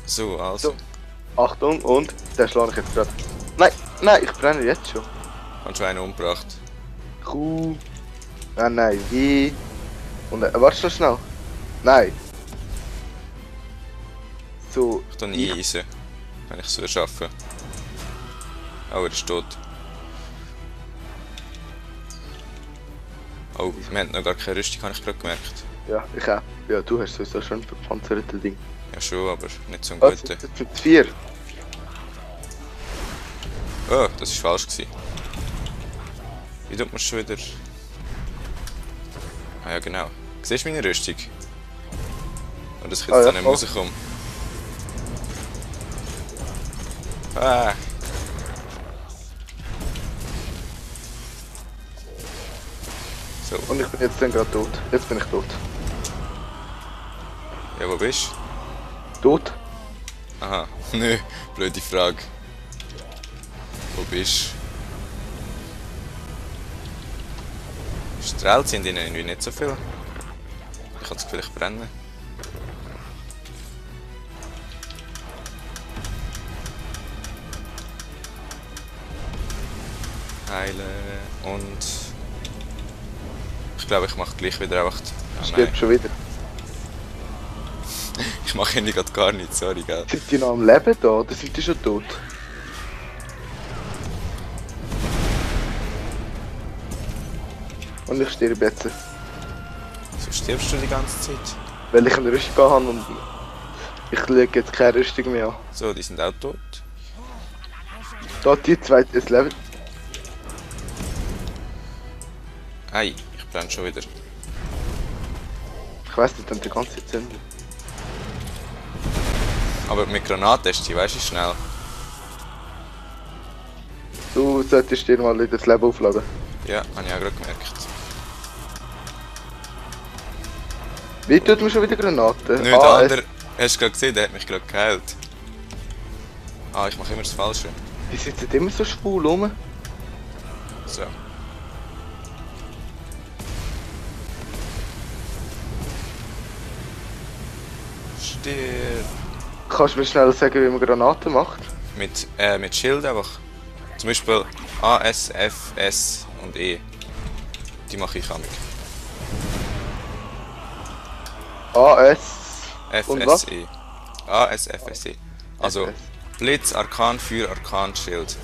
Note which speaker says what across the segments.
Speaker 1: So, also.
Speaker 2: So. Achtung, und den schlage ich jetzt gerade. Nein, nein, ich brenne jetzt schon.
Speaker 1: Hast du einen umgebracht?
Speaker 2: Q. Nein, W. Und warte noch schnell. Nein. So.
Speaker 1: Ich tue nie eisen, wenn ich es so schaffe. Oh, er ist tot. Oh, wir haben noch gar keine Rüstung, habe ich gerade gemerkt.
Speaker 2: Ja, ich auch. Ja, du hast sowieso schon ein verpanzertes Ding.
Speaker 1: Ja schon, aber nicht so ein
Speaker 2: Was?
Speaker 1: guter.
Speaker 2: Das sind 4.
Speaker 1: Oh, das war falsch gewesen. Wie tut man schon wieder? Ah ja genau. Siehst du meine Rüstung? Und dass ich jetzt
Speaker 2: Ah, ja,
Speaker 1: da nicht
Speaker 2: voll.
Speaker 1: rauskomme. Ah. So,
Speaker 2: Und ich bin jetzt dann gerade tot. Jetzt bin ich tot.
Speaker 1: ja wo bist
Speaker 2: Tot?
Speaker 1: du? Aha, nö, blöde Frage. Wo bist du? Strahlt sind ihnen irgendwie nicht so viel. Ich habe das Gefühl, ich brenne. Heilen und... Ich glaube, ich mache gleich wieder einfach... Ah,
Speaker 2: Stirbt schon wieder.
Speaker 1: Ich mache irgendwie gerade gar nichts, sorry, gell.
Speaker 2: Sind die noch am Leben da oder sind die schon tot? Und ich sterbe jetzt.
Speaker 1: So stirbst du die ganze Zeit.
Speaker 2: Weil ich eine Rüstung habe und ich lege jetzt keine Rüstung mehr an.
Speaker 1: So, die sind auch tot.
Speaker 2: Da die zweite ist Level.
Speaker 1: Ei, ich brenne schon wieder.
Speaker 2: Ich weiss nicht, dann die ganze Zeit sind.
Speaker 1: Aber mit Granaten ist die, weißt du, schnell.
Speaker 2: Du solltest dir mal das Leben aufladen.
Speaker 1: Ja, habe ich auch gerade gemerkt.
Speaker 2: Wie tut man schon wieder Granaten?
Speaker 1: Nö, der andere, hast du gerade gesehen, der hat mich gerade geheilt. Ah, ich mache immer das Falsche.
Speaker 2: Die sitzen immer so schwul rum.
Speaker 1: So. Stirb.
Speaker 2: Kannst du mir schnell sagen, wie man Granaten macht?
Speaker 1: Mit Schild einfach. Zum Beispiel A, S, F, S und E. Die mache ich amig.
Speaker 2: A, S
Speaker 1: F,
Speaker 2: und
Speaker 1: S,
Speaker 2: was?
Speaker 1: E. A, S, F, S, E. Also
Speaker 2: S.
Speaker 1: Blitz, Arkan, Feuer, Arkan, Schild.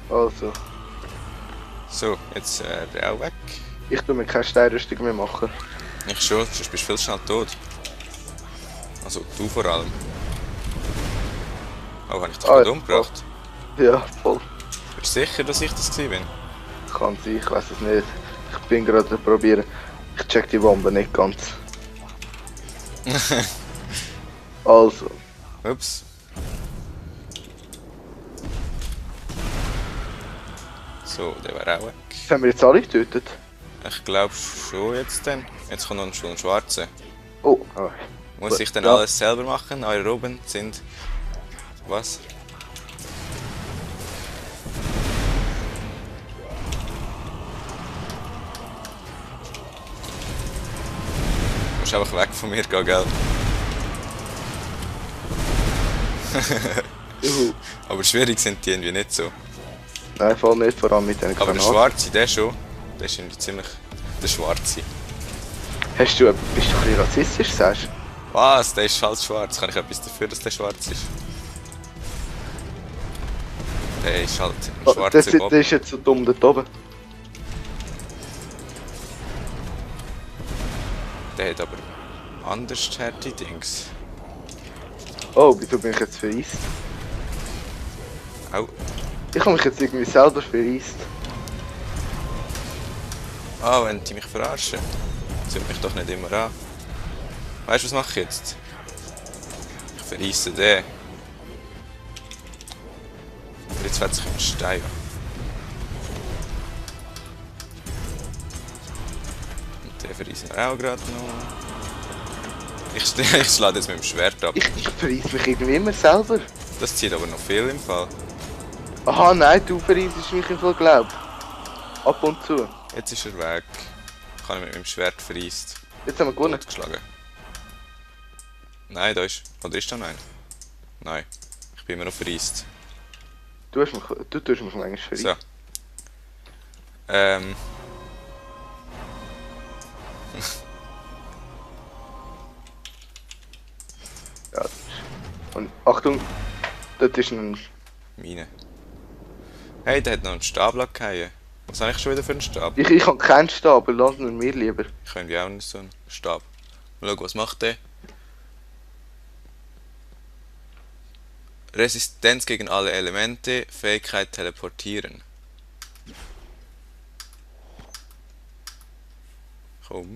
Speaker 2: Also,
Speaker 1: So, jetzt der auch weg.
Speaker 2: ich tu mir keine Steinrüstung mehr machen.
Speaker 1: Ich schon, sonst bist du viel schnell tot. Also du vor allem. Oh, habe ich dich
Speaker 2: Ah,
Speaker 1: gerade
Speaker 2: ja.
Speaker 1: umgebracht?
Speaker 2: Ja, voll.
Speaker 1: Bist du sicher, dass ich das gewesen bin?
Speaker 2: Kann sein, ich weiß es nicht. Ich bin gerade am probieren. Ich check die Bombe nicht ganz. Also,
Speaker 1: Ups. So, der wäre auch weg.
Speaker 2: haben wir jetzt alle getötet?
Speaker 1: Ich glaube schon jetzt dann. Jetzt kommt noch ein schwarzer.
Speaker 2: Oh, ah.
Speaker 1: Muss
Speaker 2: Gut,
Speaker 1: ich dann
Speaker 2: ja.
Speaker 1: alles selber machen? Eure oben sind... Was? Du musst einfach weg von mir gehen, gell?
Speaker 2: Juhu.
Speaker 1: Aber schwierig sind die irgendwie nicht so.
Speaker 2: Nein, voll nicht, vor allem mit den
Speaker 1: Aber der
Speaker 2: Granaten.
Speaker 1: Schwarze, der schon. Der ist irgendwie ziemlich... Der Schwarze.
Speaker 2: Bist du ein bisschen rassistisch, sagst du?
Speaker 1: Was? Der ist halt schwarz. Kann ich etwas dafür, dass der schwarz ist? Der ist halt ein
Speaker 2: Oh,
Speaker 1: schwarzer Bob.
Speaker 2: das ist jetzt so dumm dort oben.
Speaker 1: Der hat aber anders härte Dings.
Speaker 2: Oh, wieso bin ich jetzt vereist?
Speaker 1: Au.
Speaker 2: Ich habe mich jetzt irgendwie selber vereist.
Speaker 1: Ah, wenn die mich verarschen. Sind mich doch nicht immer an. Weißt du, was mache ich jetzt? Ich verreisse den. Aber jetzt fällt sich ein Stein an. verreisen wir auch gerade noch. Ich schlage jetzt mit dem Schwert ab.
Speaker 2: Ich verreise mich irgendwie immer selber.
Speaker 1: Das zieht aber noch viel im Fall.
Speaker 2: Aha, nein, du verreisest mich im Fall, glaub. Ab und zu.
Speaker 1: Jetzt ist er weg. Ich habe ihn mit meinem Schwert verreist.
Speaker 2: Jetzt haben wir gewonnen.
Speaker 1: Geschlagen. Nein, da ist. Oder ist da noch ein? Nein. Ich bin immer noch verreist.
Speaker 2: Du tust mich manchmal verreisen.
Speaker 1: So.
Speaker 2: Ja. Und Achtung, dort ist ein...
Speaker 1: Meine. Hey, der hat noch einen Stab gefallen. Was habe ich schon wieder für einen Stab?
Speaker 2: Ich habe keinen Stab, lass ihn mir lieber.
Speaker 1: Ich habe irgendwie auch nicht so einen Stab. Mal schauen, was macht der? Resistenz gegen alle Elemente, Fähigkeit teleportieren. Komm.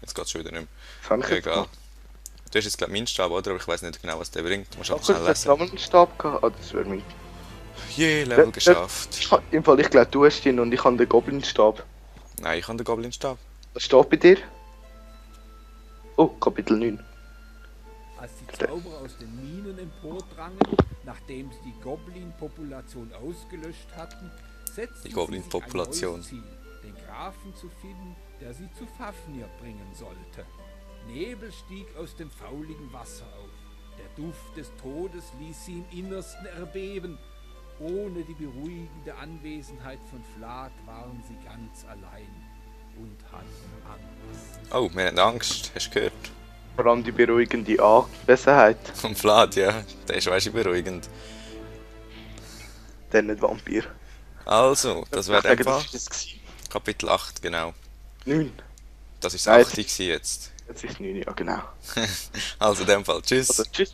Speaker 1: Jetzt geht es schon wieder nicht mehr.
Speaker 2: Das habe ich jetzt
Speaker 1: Egal.
Speaker 2: gemacht.
Speaker 1: Du hast jetzt glaube meinen Stab, oder? Aber ich weiß nicht genau, was der bringt. Du musst
Speaker 2: Ach,
Speaker 1: einfach schnell
Speaker 2: du hast
Speaker 1: lesen.
Speaker 2: nochmal einen Stab gehabt? Ah, das wäre mein...
Speaker 1: Je, Level geschafft.
Speaker 2: Im Fall, ich glaube, du hast ihn und ich habe den Goblin-Stab.
Speaker 1: Nein, ich habe den Goblin-Stab.
Speaker 2: Was steht bei dir? Oh, Kapitel 9.
Speaker 3: Als die Zauberer aus den Minen empordrangen, nachdem sie die Goblin-Population ausgelöscht hatten, setzten
Speaker 1: Die
Speaker 3: sie
Speaker 1: Goblin-Population.
Speaker 3: sich ein neues Ziel, den Grafen zu finden, der sie zu Fafnir bringen sollte. Nebel stieg aus dem fauligen Wasser auf. Der Duft des Todes ließ sie im Innersten erbeben. Ohne die beruhigende Anwesenheit von Vlad waren sie ganz allein und hatten Angst.
Speaker 1: Oh, wir haben Angst. Hast du gehört?
Speaker 2: Vor allem die beruhigende Anwesenheit.
Speaker 1: Vom Vlad, ja. Der ist weißt du beruhigend.
Speaker 2: Der nicht Vampir.
Speaker 1: Also, das wäre
Speaker 2: Ich sage,
Speaker 1: einfach
Speaker 2: das ist es gewesen.
Speaker 1: Kapitel 8, genau.
Speaker 2: 9.
Speaker 1: Das ist
Speaker 2: Nein,
Speaker 1: das 8. gewesen jetzt.
Speaker 2: Jetzt ist es 9, ja genau.
Speaker 1: Also in dem Fall, tschüss.
Speaker 2: Also tschüss.